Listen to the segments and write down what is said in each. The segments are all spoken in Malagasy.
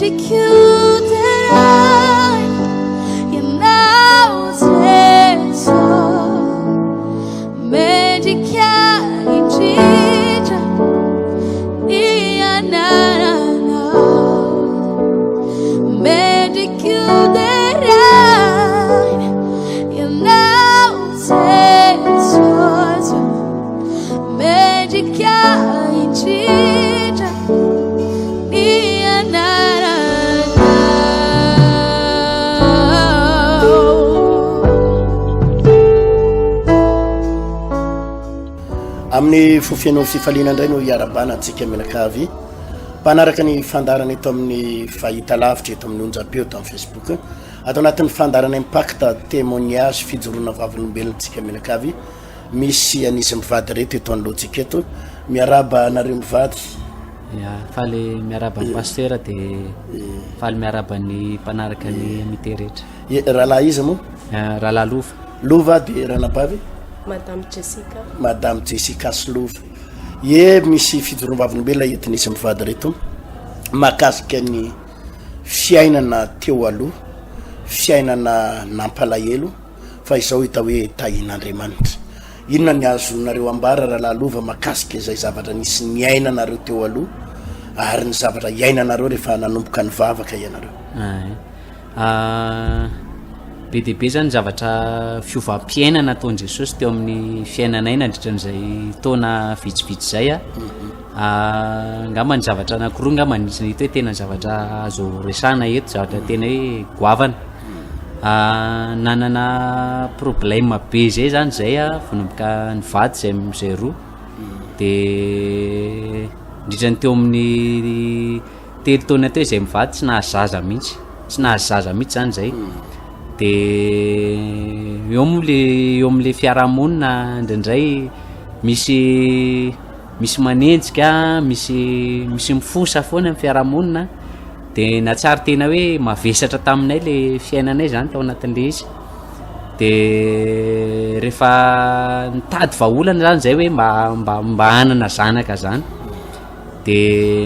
Mendrika hoderaina Ianao Jeso Mendrika indrindra ny anaranao Mendrika hoderaina Ianao Jesosy Mendrika indrindra ny anaranao. Amin'ny fo feno fifaliana indray no hiarabana antsika mianakavy mpanaraka ny fandaharana eto amin'ny fahitalavitra eto amin'ny onjam-peo eto amin'ny Facebook ato anatin'ny fandaharana Impact témoignage fijoroana vavolombelontsika mianakavy Misy an'izy mivady ireto eto anoloantsika eto. Miarahaba anareo mivady. Ya, faly miarahaba ny pasteur de faly miarahaba ny mpanaraka ny amite rehetra. Ye, rahalahy iza moa? Eh, rahalahy Lova. Lova de ranabavy? Madame Jessica. Madame Jessica sy Lova. Ye, misy fijoroam-bavolombelona entin'izy mivady ireto mahakasika ny fiainana teo aloha, fiainana nampalahelo. fa izao hita hoe tahian'Andriamanitra. Inona ny azonareo ambara rahalahy Lova makasika izay zavatra nisy niainanareo teo aloha ary ny zavatra iainanareo rehefa nanomboka nivavaka ianareo? Ah, be dia be zany zavatra fiovam-piainana nataon'i Jesosy teo amin'ny fiainanay nandritra an'izay taona vitsivitsy izay a. Mhm. Ah, angamba ny zavatra anankiroa angamba ny hita hoe tena zavatra azo resahana eto, zavatra tena hoe goavana. Nanana problème be zay zany zay a vao nanomboka nivady zay zay roa de ndrindra ny teo amin'ny telo taona teo zay mivady tsy nahazo zaza mihitsy tsy nahazo zaza mihitsy zany zay de eo moa le eo am'le fiarahamonina indraindray misy misy manenjika misy misy mifosa foana ny fiarahamonina De nahatsiaro tena hoe mavesatra taminay le fiainanay zany tao anatin'le izy. De rehefa nitady vahaolana zany zay hoe mba mba mba hanana zanaka zany. De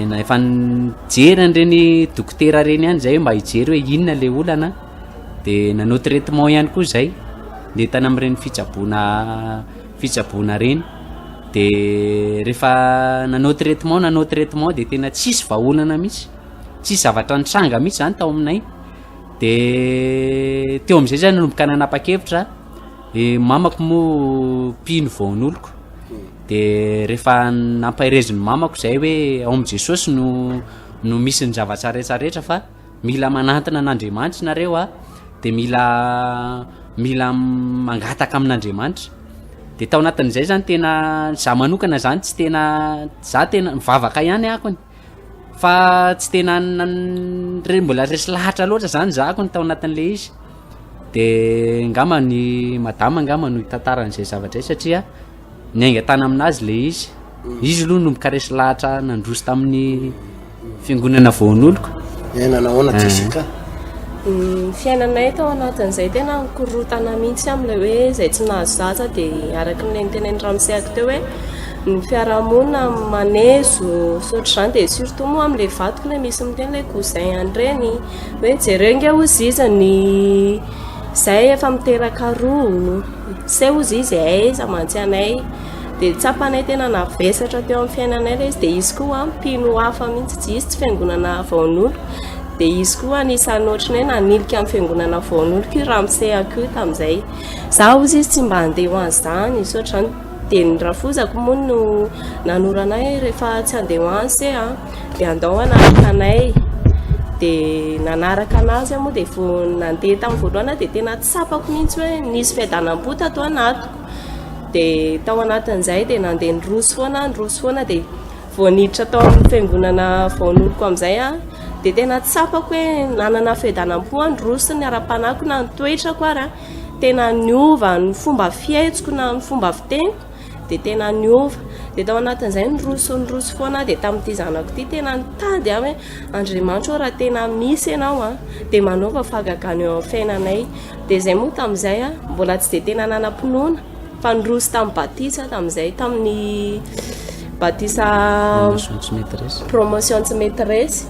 na efa nijery an'ireny dokotera reny ihany zay hoe mba hijery hoe inona le olana. De nanao traitement ihany koa zay, ndeha tany amin'ireny fitsaboana fitsaboana reny. De rehefa nanao traitement nanao traitement de tena tsisy vahaolana mihitsy, tsisy zavatra nitranga mihitsy zany tao aminay, de teo am'zay zany nanomboka nanapa-kevitra, e mamako moa mpino vao noloko, de rehefa nampaherezin'ny mamako zay hoe ao amin'i Jesosy no no misy ny zavatra rehetrarehetra fa Mila manantona an'Andriamanitra nareo a, de mila mila mangataka amin'Andriamanitra. De tao anatin'izay zany tena za manokana zany tsy tena za tena mivavaka ihany akony fa tsy tena re mbola resy lahatra loatra zany za akony tao anatin'le izy. De ngamba ny madama angamba no hitantara an'izay zavatra izay satria niainga tany aminazy le izy. Izy aloha nomboka resy lahatra nandroso tamin'ny fiangonana voanoloka. Eh, nanahoana eh. Jessica? Ny fiainanay tao anatin'izay tena nikorotana mihitsy amin'ilay hoe izay tsy nahazo zaza dia araka ny nitenenin'i Ramosehako teo hoe ny fiarahamonina manezo sy ohatr'izany dia surtout moa amin'ilay vadiko ilay misy miteny ilay cousin an'ireny hoe jereo ange hozy izy ny izay efa miteraka roa izay hozy izy aiza mantsy anay Dia tsapanay tena navesatra teo amin'ny fiainanay ilay izy, dia izy koa mpino hafa mihitsy, tsy izy tsy fiangonana vaonoloko, dia izy koa anisan'ny ohatran'ny hoe nanilika ny fiangonana vaonoloko io ramose ako io tamin'izay. Za hozy izy tsy mba handeha ho an'izany, sy ohatr'izany, dia ny rafozako moa no nanoro anay rehefa tsy handeha ho any se a, dia andao hanaraka anay. Dia nanaraka anazy aho moa dia vao nandeha tamin'ny voalohany aho dia tena tsapako mihitsy hoe nisy fiadanam-po tato anatiko. Dia tao anatin'izay dia nandeha niroso foana aho, niroso foana dia vao niditra tao amin'ny fiangonana vao noloko amin'izay aho dia tena tsapako hoe nanana fiadanam-po aho, niroso ny ara-panahiko na ny toetrako ary aho, tena niova ny fomba fihetsiko na ny fomba fiteniko dia tena niova. Dia tao anatin'izay niroso niroso foana aho dia tamin'ity zanako ity tena nitady aho hoe Andriamanitra ô raha tena misy ianao an dia manaova fahagagana eo amin'ny fiainanay. Dia izay moa tamin'izay aho mbola tsy dia tena nanam-pinoana fa niroso tamin'ny batisa tamin'izay tamin'ny batisa Promotion tsy mety resy. Promotion tsy mety resy.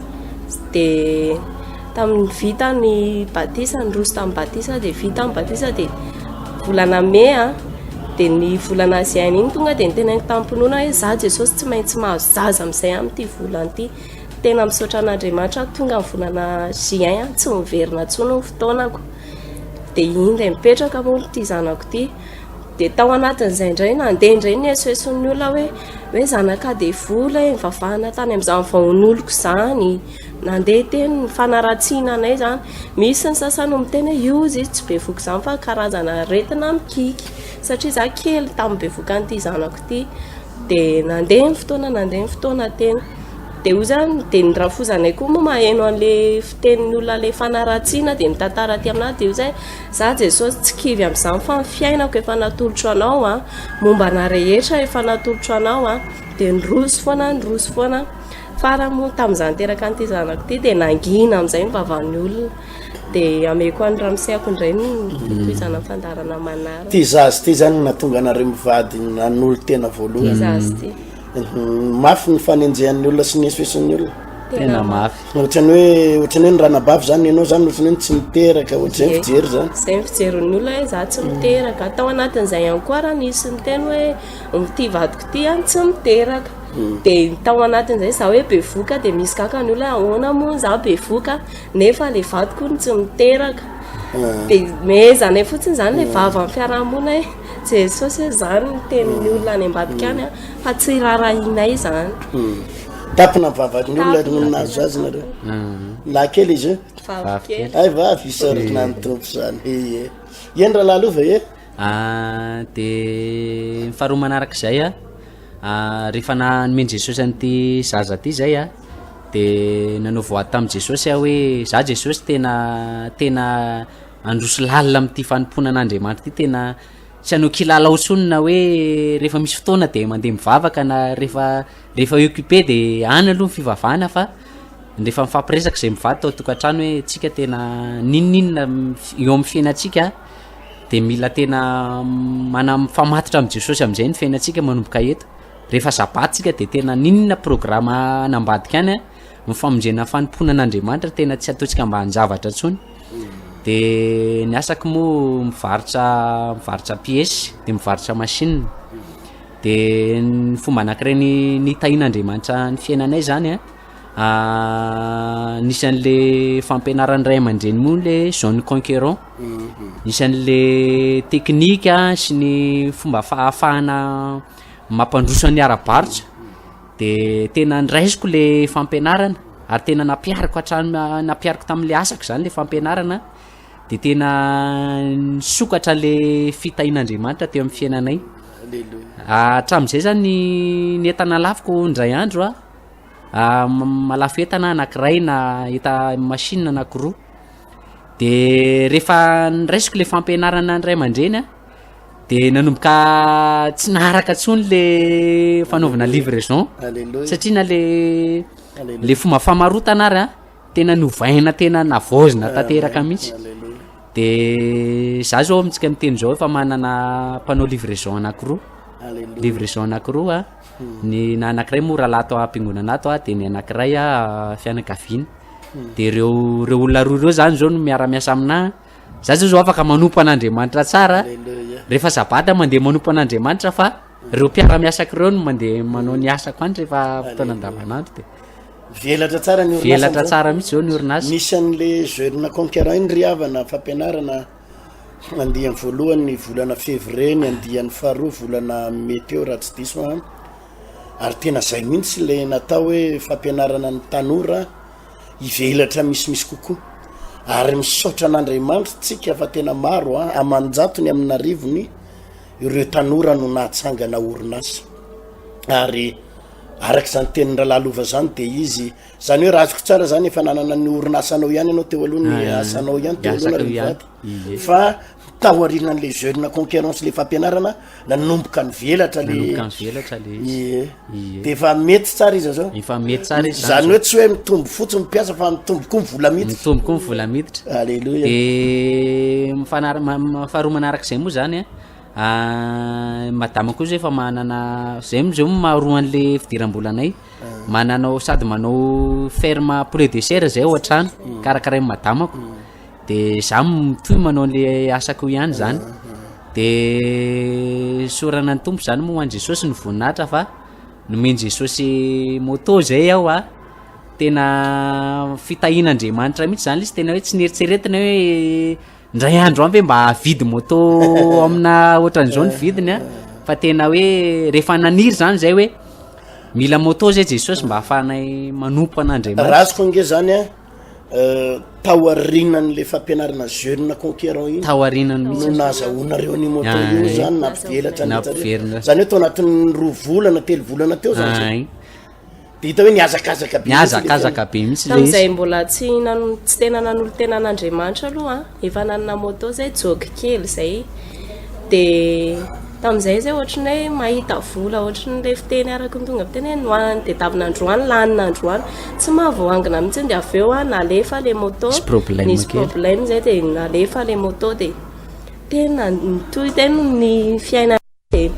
Dia tamin'ny vita ny batisa, niroso tamin'ny batisa dia vita ny batisa dia volana mey a, dia ny volana juin iny tonga dia niteneniko tamim-pinoana hoe za Jesosy tsy maintsy mahazo zaza amin'izay amin'ity volana ity. Tena misaotra an'Andriamanitra aho tonga ny volana juin a, tsy miverina intsony ny fotoanako. Dia iny indray mipetraka moa ity zanako ity. Dia tao anatin'izay indray nandeha indray ny esoeson'ny olona hoe hoe zanaka devoly e, nivavahana tany amin'izany vahonoloko izany. Nandeha teny ny fanaratsiana anay izany. Misy ny sasany miteny hoe io izy tsy bevoka izany fa karazana aretina mikiky. Satria izaho kely tamin'ny bevoka an'ity zanako ity. Dia nandeha ny fotoana, nandeha ny fotoana teny. Dia hoy izany, dia ny rafozanay koa moa maheno an'ilay fitenin'ny olona ilay fanaratsiana dia mitantara aty aminahy dia hoy izy hoe Za Jesosy tsy kivy amin'izany fa ny fiainako efa natolotro anao an, momba anah rehetra efa natolotro anao an, dia niroso foana aho niroso foana aho, farany moa tamin'izaho niteraka an'ity zanako ity dia nangina amin'izay ny vavan'ny olona, dia ameko an'i ramosehako indray ny fitohizana ny fandaharana manaraka. Ity zaza ity zany no nahatonga anareo mivady nanolo-tena voalohany. Ity zaza ity. Mafy ny fanenjehan'ny olona sy ny esoeson'ny olona. Tena mafy. Ohatran'ny hoe ohatran'ny hoe ny ranabavy zany ianao zany ohatran'ny hoe tsy miteraka ohatr'izay ny fijery zany. Izay ny fijerin'ny olona hoe za tsy miteraka. Tao anatin'izay ihany koa raha nisy niteny hoe ity vadiko ity any tsy miteraka. Dia tao anatin'izay za hoe bevoka dia misy gaga ny olona hoe ahoana moa za bevoka nefa ilay vadiko hono tsy miteraka. Dia mehezanay fotsiny izany ilay vavan'ny fiarahamonina hoe Jesosy hoe izany ny tenin'ny olona any ambadika any fa tsy raharahianay izany. Tapina ny vavan'ny olona no nahazo azy nareo. Lahy kely izy io? Vavy kely. Hay vavy, isaorana ny Tompo izany. Ie. Eny rahalahy Lova e. Ah, de ny faharoa manarak'izay a, ah, rehefa nomen'i Jesosy an'ity zaza ty zay a, de nanao voady tamin'i Jesosy aho hoe za Jesosy tena tena handroso lalina amin'ity fanompoana an'Andriamanitra ity, tena tsy hanao kilalao intsony na hoe rehefa misy fotoana de mandeha mivavaka na rehefa rehefa occupé de any aloha ny fivavahana fa rehefa mifampiresaka zay mivady tao an-tokantrano hoe tsika tena n'inon'inona eo amin'ny fiainantsika de mila tena mana mifamatotra amin'i Jesosy amin'izay ny fiainantsika manomboka eto, rehefa sabata tsika de tena n'inona programme any ambadika any a, ny famonjena ny fanompoana an'Andriamanitra tena tsy ataontsika ambanin-javatra intsony, de ny asako moa mivarotra mivarotra piesy de mivarotra machine, de ny fomba anankiray ny nitahian'Andriamanitra ny fiainanay zany a, nisy an'le fampianaran'ny ray aman-dreny moa le zone conquérant, nisy an'le teknika sy ny fomba fahafahana mampandroso ny ara-barotra de tena niraisiko le fampianarana ary tena nampihariko hatrany nampihariko tamin'le asako zany le fampianarana de tena nisokatra le fitahian'Andriamanitra teo amin'ny fiainanay. Hatramin'izay zany ny entana lafoko indray andro a, mahalafo entana anankiray na enta machine anankiroa, de rehefa niraisiko le fampianarana ny ray aman-dreny a de nanomboka tsy naharaka intsony le fanaovana livraison satria na le le fomba famarotana ary a tena novaina tena navaozina tanteraka mihitsy de za zao amintsika miteny zao efa manana mpanao livraison anankiroa livraison anankiroa a ny na anankiray moa rahalahy ato am-piangonana ato a de ny anankiray a fianakaviana de reo reo olona roa reo zany zao no miara-miasa aminahy za zao zao afaka manompo an'Andriamanitra tsara rehefa sabata mandeha manompo an'Andriamanitra fa reo mpiara-miasako reo no mandeha manao ny asako any rehefa fotoana andavanandro de Velatra tsara ny orinasa. Velatra tsara mihitsy zao ny orinasa. Nisy an'le jeune conquérant iny ry havana fampianarana andiany voalohany ny volana février ny andiany faharoa volana mai teo raha tsy diso aho ary tena zay mihitsy le natao hoe fampianarana ny tanora hivelatra misimisy kokoa ary misaotra an'Andriamanitra tsika fa tena maro a aman-jatony amin'arivony ireo tanora no nahatsangana orinasa ary Araka izany tenin'i Rahalahy Lova izany dia izy, izany hoe raha azoko tsara izany efa nanana ny orinasanao ihany ianao teo aloha, ny ah, asanao ihany teo aloha nareo mivady. Fa taorianan'le jeune conquérance le fampianarana nanomboka nivelatra le Nanomboka nivelatra le izy. Ie. Ie. De efa mety tsara izy zao. Efa mety tsara izy Izany hoe tsy hoe mitombo fotsiny ny mpiasa fa mitombo koa ny vola miditra. Mitombo koa ny vola miditra. Alléluia. De mifanara- ma- ma- faharoa manarak'izay moa zany a, Madama koa zao efa manana, zay moa zao maharoa an'le fidiram-bolanay. Mananao sady manao ferme poulet de chair zay ao an-trano, karakarain'ny madamako. De za mitohy manao an'le asako ihany zany. De isaorana ny Tompo zany moa ho an'i Jesosy ny voninahitra fa nomen'i Jesosy moto zay aho a. Tena fitahian'Andriamanitra mihitsy zany le izy, tena hoe tsy nieritreretina hoe indray andro any ve mba hahavidy moto amina ohatran'izao ny vidiny a, fa tena hoe rehefa naniry zany zay hoe mila moto zay Jesosy mba ahafahanay manompo an'Andriamanitra. Raha azoko ange zany a, taorianan'le fampianarana jeune conquérant iny Taorianany mihitsy. no nahazahoanareo an'io moto io Ay. zany nampivelatra ny Nampiverina. Zany hoe tao anatin'ny roa volana telo volana teo zany zay. Ay. Dia hita hoe nihazakazaka be mihitsy ilay Nihazakazaka fiainana. be mihitsy ilay izy. Tamin'izay mbola tsy nan- tsy tena nanolo-tena an'Andriamanitra aloha, efa nanana moto zay, jog kely zay. Dia tamin'izay zay ohatran'ny hoe mahita vola ohatran'ilay fiteny araka ny tonga fiteny hoe nohanina tadiavina androany, lanina androany. Tsy mahavoaangona mihitsy dia avy eo aho nalefa ilay moto. Nisy problème Nisy kely. problème zay dia nalefa ilay moto dia tena nitohy tena ny fiainana. Dia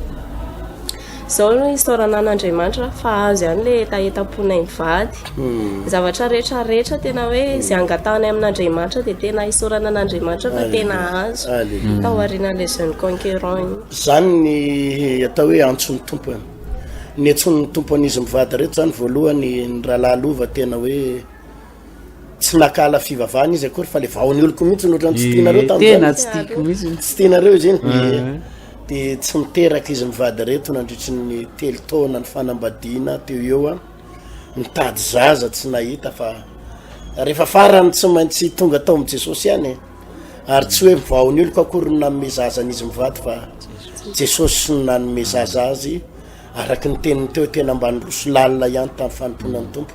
izao no isaorana an'Andriamanitra fa azo ihany ilay hetahetam-ponay mivady. Ny zavatra rehetra rehetra tena hoe izay angatahanay amin'Andriamanitra dia tena isaorana an'Andriamanitra fa tena azo tao aorianan'ilay jeune conquérant iny. Izany ny atao hoe antson'ny Tompo e. Ny antson'ny Tompo an'izy mivady ireto izany voalohany ny rahalahy Lova tena hoe Tsy nankahala fivavahana izy akory fa le vahon'ny oloko mihitsy no ohatran'ny tsy tianareo tamin'izany. Tena tsy tiako mihitsy. Tsy tianareo izy iny. Dia tsy niteraka izy mivady ireto nandritry ny telo taona ny fanambadiana teo eo a. Nitady zaza tsy nahita fa rehefa farany tsy maintsy tonga tao amin'i Jesosy ihany e. Ary tsy hoe vahon'ny oloko akory no nanome zaza an'izy mivady fa Jesosy no nanome zaza azy. Araka ny teniny teo, tena mba niroso lalina ihany tamin'ny fanompoana ny Tompo.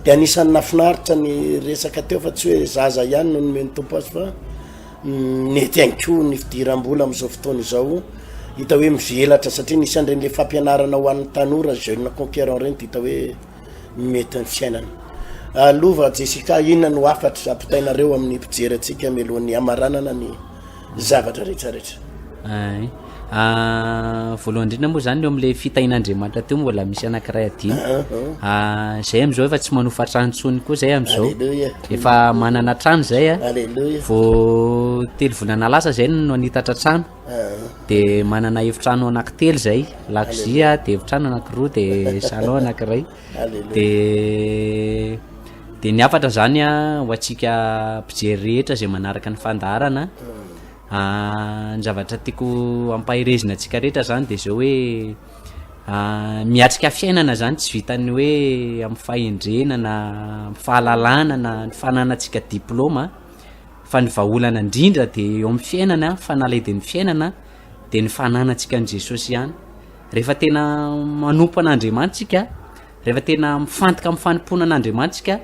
Dia anisan'ny nahafinaritra ny resaka teo fa tsy hoe zaza ihany no nomen'ny Tompo azy fa nety ihany koa ny fidiram-bola amin'izao fotoana izao. Hita hoe mivelatra satria nisy an'ireny le fampianarana ho an'ny tanora jeune conquérant ireny dia hita hoe mety ny fiainana. Ah, Lova Jessica, inona no hafatra ampitainareo amin'ny mpijery antsika mialohan'ny hamaranana ny zavatra rehetrarehetra. Ay. Ah, voalohany indrindra moa zany eo am'le fitahian'Andriamanitra teo mbola misy anankiray adino. Ah, zay am'izao efa tsy manofa trano intsony koa zay am'izao. Alléluia. Efa manana trano zay a. Alléluia. Vao telo volana lasa zay no nanitatra trano. De manana efitrano anankitelo zay, lakozia de efitrano anankiroa de salon anankiray. De de ny hafatra zany a ho antsika mpijery rehetra zay manaraka ny fandaharana ny zavatra tiako ampaherezina antsika rehetra zany de zao hoe miatrika fiainana zany tsy vitan'ny hoe amin'ny fahendrena na amin'ny fahalalana na ny fananantsika diplôma fa ny vahaolana indrindra de eo amin'ny fiainana fanalahidin'ny fiainana de ny fananantsika an'i Jesosy ihany Rehefa tena manompo an'Andriamanitra isika, rehefa tena mifantoka amin'ny fanompoana an'Andriamanitra isika,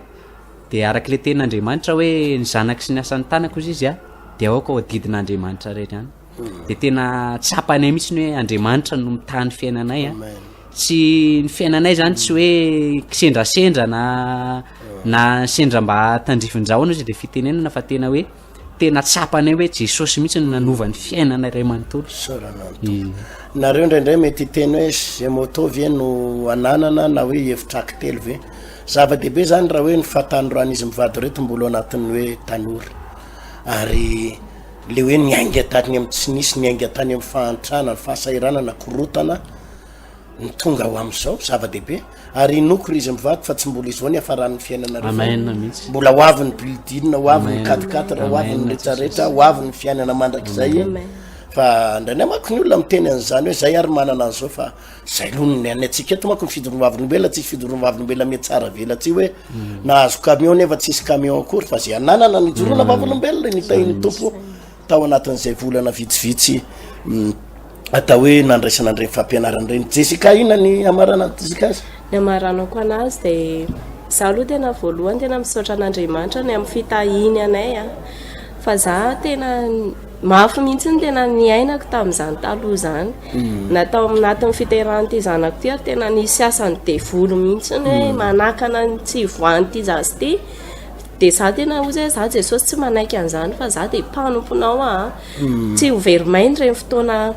dia araka ilay tenin'Andriamanitra hoe ny zanako sy ny asan'ny tanako hozy izy a, dia aoka ho adidin'Andriamanitra irery ihany. Dia tena tsapanay mihitsy ny hoe Andriamanitra no mitaha ny fiainanay a. Tsy ny fiainanay zany tsy hoe kisendrasendra na na sendra mba tandrifin-drahona hozy dia fitenenana fa tena hoe Tena tsapanay hoe Jesosy mihitsy no nanova ny fiainana iray manontolo. Isaorana ny Tompo. Nareo indraindray mety hiteny hoe ze moto ve no ananana na hoe hevitra akitelo ve. Zava-dehibe zany raha hoe ny fahatanoran'izy mivady ireto mbola ao anatin'ny hoe tanora. Ary le hoe niainga tany amin'ny tsy nisy, niainga tany amin'ny fahantrana, ny fahasahiranana, korotana. ny tonga ho amin'izao, zava-dehibe, ary inoako ry izy mivady fa tsy mbola izao ny hafaran'ny fiainanareo fa Amen mihitsy. mbola ho avy ny building, ho avy ny Amen. quatre quatre, ho avy ny Amen, retraretra, ho avy ny fiainana mandrakizay, Amen. fa indraindray manko ny olona miteny an'izany hoe zay ary manana an'izao fa zay aloha ny ny antsika eto manko ny fijoroam-vavolombelona tsisy fijoroam-vavolombelona mihatsara velatsihy hoe nahazo camion nefa tsisy camion akory fa zay ananana no ijoroana vavolombelona, ny tahin'ny Tompo. Tao anatin'izay volana vitsivitsy atao hoe nandraisana an'ireny fampianarana ireny. Jessica, inona ny hamaranan'i Jessica azy? Ny hamaranako anazy dia za aloha tena voalohany tena misaotra an'Andriamanitra ny amin'ny fitahiany anay a, fa za tena mafy mihitsy ny tena niainako tamin'izany taloha izany, na tao anatin'ny fiterahan'ity zanako ity ary tena nisy asan'ny devoly mihitsy hoe manakana ny tsy hivoahan'ity zaza ity. Dia za tena hozy hoe za Jesosy tsy manaiky an'izany fa za dia mpanomponao aho. Tsy ho very maina ireny fotoana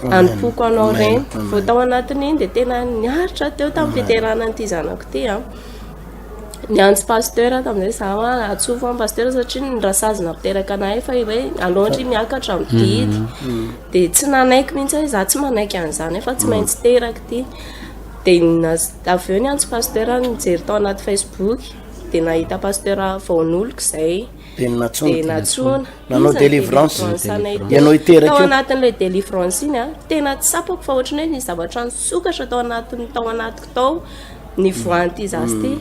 Anompoako anao ireny. Vao tao anatin'iny dia tena niaritra teo tamin'ny fiterahana an'ity zanako ity an. Niantso pasteur tamin'izay za hoa atsofo an pasteur satria ny rasazy nampiteraka anah efa hoe aleo ndry miakatra amin'ny didy. Dia tsy nanaiky mihitsy aho hoe za tsy manaiky an'izany fa tsy maintsy teraka ity. Dia avy eo niantso pasteur nijery tao anaty facebook dia nahita pasteur vao noloko izay. Dia natsoina. Dia natsoina. Nanao Iza ny délivrance. délivrance anay teo. Ianao hiteraka Tao eo. anatin'ilay délivrance iny an, tena tsapako fa ohatran'ny hoe nisy zavatra nisokatra tao anatin'ny tao anatiko tao nivoahan'ity zaza ity.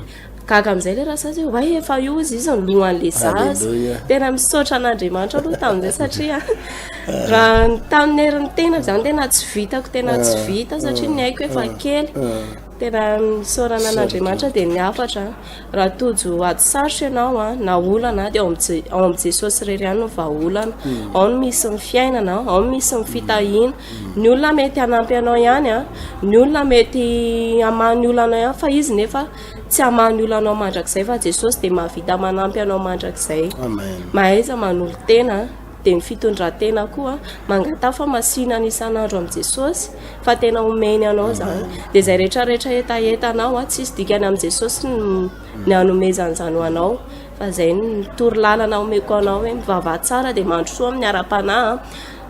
Gaga amin'izay ilay rasazy hoe way efa io izy izy ny lohan'ilay zaza. Alléluia. Tena misaotra an'Andriamanitra aloha tamin'izay satria raha ny tamin'ny herin'ny tena izany tena tsy vitako, tena tsy vita satria ny aiko efa kely. Tena misaorana an'Andriamanitra dia ny hafatra raha tojo ady sarotra ianao a na olana dia ao amin'ny ao amin'i Jesosy irery ihany no vahaolana. Ao no misy ny fiainana, ao no misy ny fitahiana. Ny olona mety hanampy anao ihany a, ny olona mety hamaha ny olanao ihany fa izy nefa tsy hamaha ny olanao mandrakizay fa Jesosy dia mahavita manampy anao mandrakizay. Mahaiza manolo-tena. Dia ny fitondran-tena koa, mangataha famasinana isan'andro amin'i Jesosy fa tena omeny anao izany. Dia izay rehetra rehetra hetahetanao, tsisy dikany amin'i Jesosy ny hanomezany izany ho anao. Fa izay ny torolalana omeko anao hoe mivavaha tsara dia mandrosoa amin'ny ara-panahy.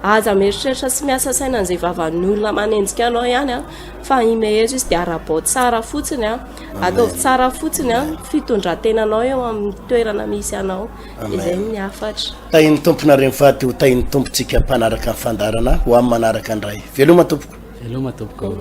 Aza mieritreritra sy miasa saina an'izay vavan'ny olona manenjika anao ihany fa imehezo izy dia arabao tsara fotsiny, ataovy tsara fotsiny fitondran-tenanao eo amin'ny toerana misy anao. Izay ny hafatra. Tahin'ny Tompo nareo mivady ho tahin'ny Tompo tsika mpanaraka ny fandaharana ho amin'ny manaraka indray. Veloma tompoko. Veloma tompoko.